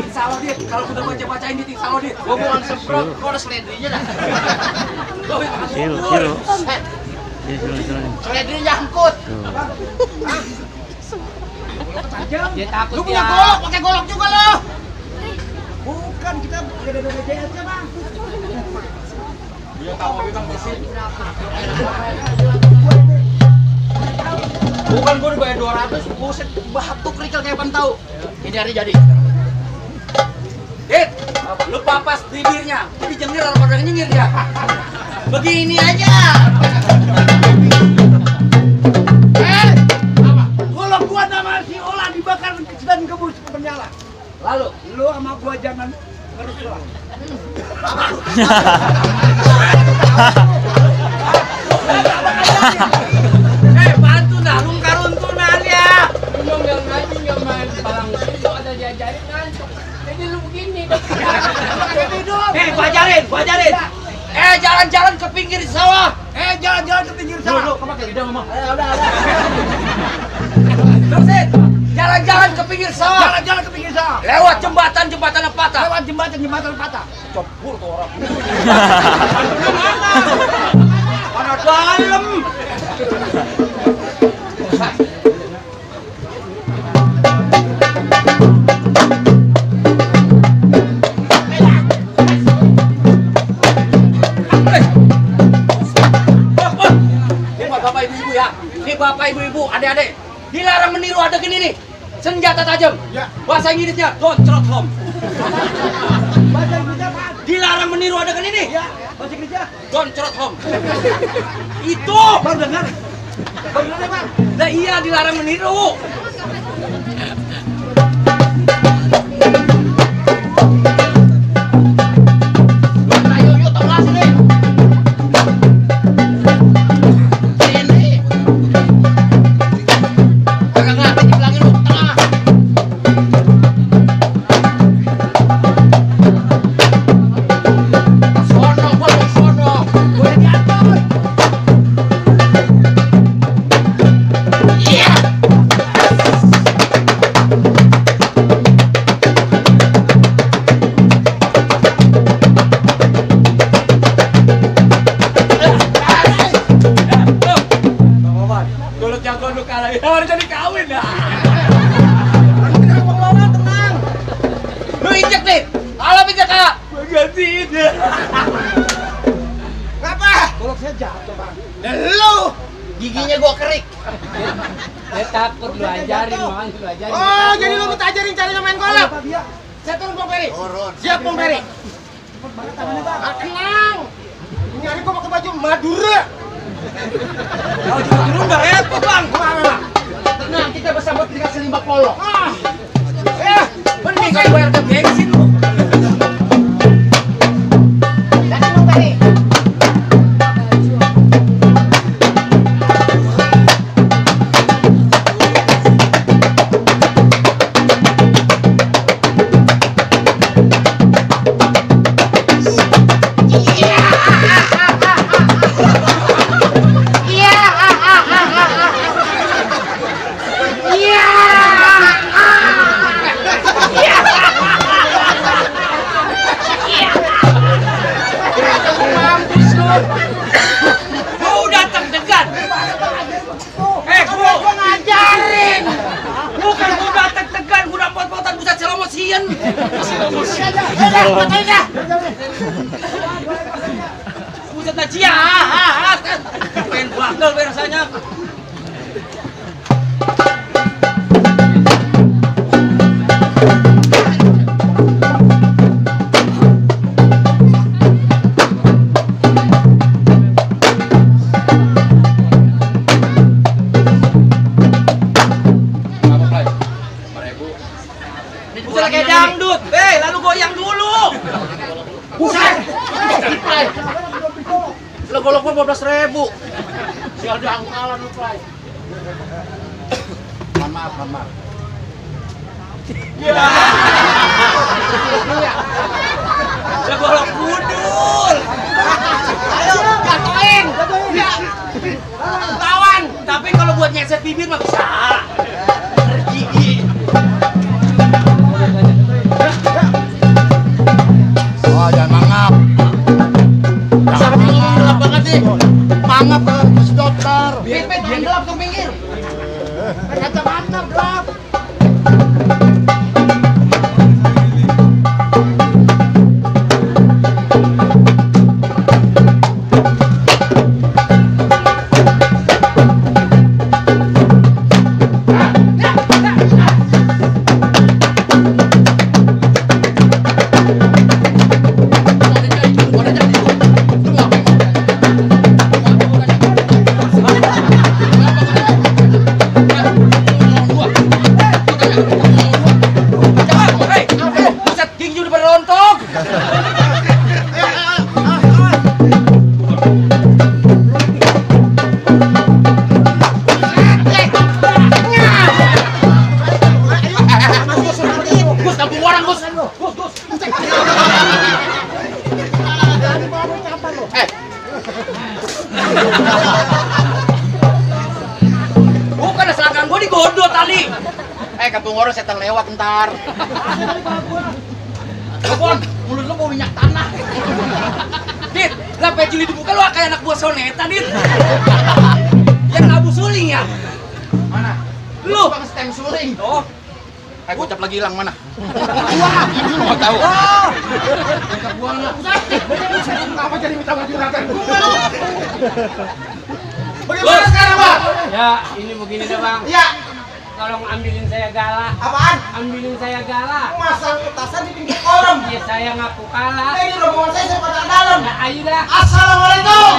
Salah dia, kalau udah baca-bacain di salah dia. Gua mau semprot, gua harus ledrinya dah. Silu. Ledri nyangkut. Dia takut lu punya golok, pakai golok juga lo. Bukan, kita ada BPJS nya bang. Dia tahu bang mesin. Bukan gua dibayar 200, buset batuk kerikil kayak pan tahu. Ini hari jadi. Dit, lu papas bibirnya, jadi jengir orang pada nyengir dia. Begini aja. Golok gua sama si Ola dibakar dan kebus menyala. Lalu, lu sama gua jangan bersuara. Bantu dah, lu karuntunan ya. Lu yang ngaji yang main palang itu ada diajarin ngantuk. Jadi lu begini. Gua ajarin. Jalan-jalan ke pinggir sawah. Jalan-jalan ke pinggir sawah. Lu kemana lidah ngomong? Udah. Terusin. Jalan-jalan ke pinggir sawah. Lewat jembatan yang patah. Cebur tuh orang. Mana dalam? Bapak ibu-ibu, adik-adik, dilarang meniru adegan ini. Senjata tajam. Ya. Bahasa Inggrisnya don't trot home. Bahasa Inggrisnya apa? Dilarang meniru adegan ini. Ya. Bahasa Inggrisnya don't trot home. Itu baru dengar. Bang. Nah iya dilarang meniru. Ayo tolong sini. Giginya gua kerik. Dia takut lu ajarin, makanya lu ajarin. Oh, jadi lu minta ajarin caranya main golok? Saya turun Bang Peri. Siap Bang Peri. Tenang. Ini hari gua pakai baju Madura. Baju Madura enggak repot, Bang. Tenang, kita bersama dikasih limbah polo. Mending kayak bayar ke bensin lu. Datang Bang Peri. Buset najia, pengen bagel rasanya. Buset kayak dangdut, lalu goyang dulu. Buset. Lo golok gua 12.000. Sial diangkalan lu, Play. Mohon maaf. Ya. Lo golok budul. Ayo, jatuhin. Lawan. Tapi kalau buat nyeset bibir mah bisa. Mangap ke dokter. Pit, dia gelap tuh pinggir. Kacamata gelap. Bukan seragam gue digodot tadi. Kampung orang setan lewat ntar. Bang, mulut lu mau minyak tanah. Dit, lah peci di muka lu kayak anak buah soneta, Dit. Yang ngabu suling ya? Mana? Lu bang stem suling. Oh. Gue cap lagi hilang mana? Wah, mau tahu. Enggak buang lah. Kenapa jadi minta maju rakan? Bagaimana sekarang, Bang? Ya, ini begini deh, Bang. Iya. Tolong ambilin saya gala. Apaan? Ambilin saya gala. Masang petasan di pinggir kolam. Ya saya ngaku kalah. Ini rombongan saya pada dalam. Ya ayo dah. Assalamualaikum.